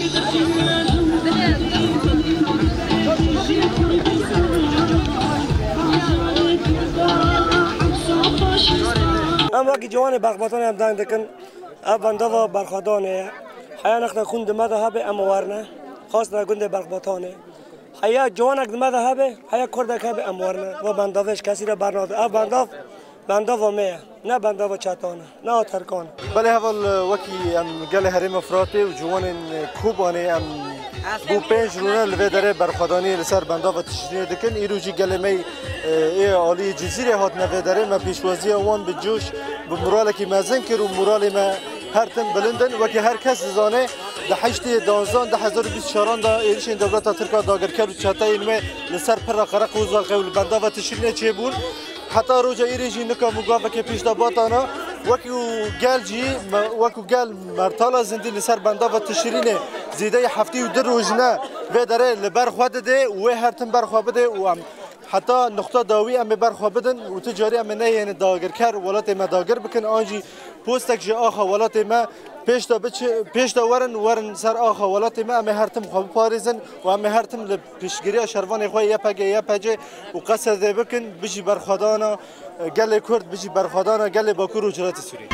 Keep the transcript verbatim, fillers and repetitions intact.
Em wekî ciwanê Berxbatanê em deng dikin. Ev bendava berxwedanê ye. Heya nexta xûn di me de hebe em werne. Xasna gundê Berxbatanê. Heya ciwanek di me de hebe, heya kurdek hebe em werne. Va bendavê ji kesî re bernade. Ev bendav, bendava me ye. Ne bendava çetan e, ne a terkan e. Belê heval, wekî em gelê herêma Firatê û ciwanên Kobanê em bû pênc rûne li vê derê berxwedaniyê li ser bendava Tişrînê dikin. Îro jî gelê me, e, ê alî Cizîrê hatine vê derê. Me pêşwaziya wan bi coş, bi moralekî mezin kir û moralê me her tim bilind in. Wekî her kes dizane, di heştê danzan du hezar û bîst û çaran de êrişên dewleta Tirk a dagirker û çeteyên wê li ser pira Qereqoz Welqê û li bendava Tişrînê çêbûn. Heta roja îrê jî nika mûgavekê pêş de batana, wekî gel jî, me-, wekî gel mertala zindî li ser bendava Tişrînê zêdeyî heftê û du rojine vê derê li ber xwe dide û wê her tim ber xwe bide û em heta nuqta dawî em ê ber xwe bidin û tu carî em ê neyêne dagirker welatê me dagir bikin, an jî postek ji axa welatê me pêş de biçi-, pêş de werin, werin ser axa welatê me, em ê her tim xwe biparêzin û em ê her tim li piştgiriya şervanê xwe Y P G, Y P C û Qesedê bikin, bijî berxwedana gelê Kurd, bijî berxwedana gelê Bakur û Rojhilatê Sûriyê.